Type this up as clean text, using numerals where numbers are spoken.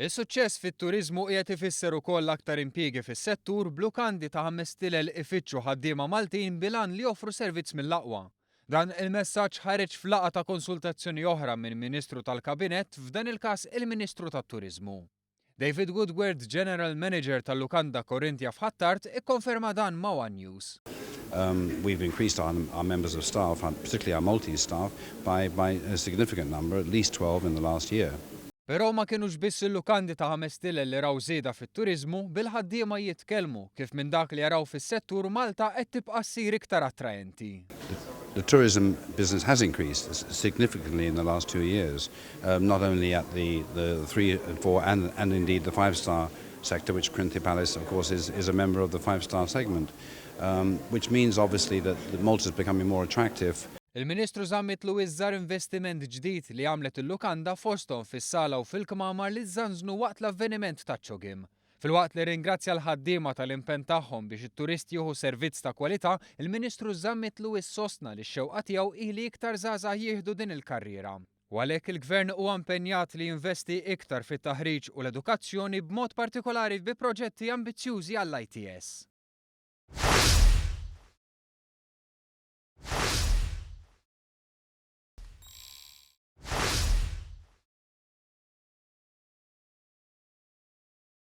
Is-suċċess fit-turiżmu qiegħed ifisser ukoll aktar impjiegi fis-settur, b'lukandi ta' ħames stilel ifittxu ħaddiema Maltin bil-għan li joffru servizz mill-aqwa. Dan il-messaġġ ħareġ f'laqgħa ta' konsultazzjoni oħra minn Ministru tal-Kabinett, f'dan il-każ il-Ministru tat-Turiżmu. David Woodward, General Manager tal-Lukanda Corinthia f'Ħ'Attard, ikkonferma dan ma' one News. We've increased our members of staff, particularly our Maltese staff, by a significant number, at least 12 in the last year. Però ma kienux biss il-lukandi ta' ħames stilel li raw żieda fit-turiżmu, bil-ħaddiema jitkellmu kif minn dak li jaraw fis-settur Malta qed tibqa' ssir iktar attraenti. The tourism business has increased significantly in the last 2 years, not only at the three and four and indeed the five-star sector, which Corinthia Palace, of course, is a member of the five-star segment, which means obviously that Malta is becoming more attractive. Il-Ministru Zammit Lewis żar investiment ġdid li għamlet il-lukanda, fosthom fis-sala u fil-kmamar li żanżnu waqt l-avveniment ta' CHOGM. Filwaqt li ringrazzja l-ħaddiema tal-impenn tagħhom biex it-turist jieħu servizz ta' kwalità, il-Ministru Zammit Lewis sostna li x-xewqa tiegħu ili iktar żgħażagħ jieħdu din il-karriera. U għalhekk il-Gvern huwa impenjat li jinvesti iktar fit-taħriġ u l-edukazzjoni, b'mod partikolari bi proġetti ambizzjużi għall-ITS.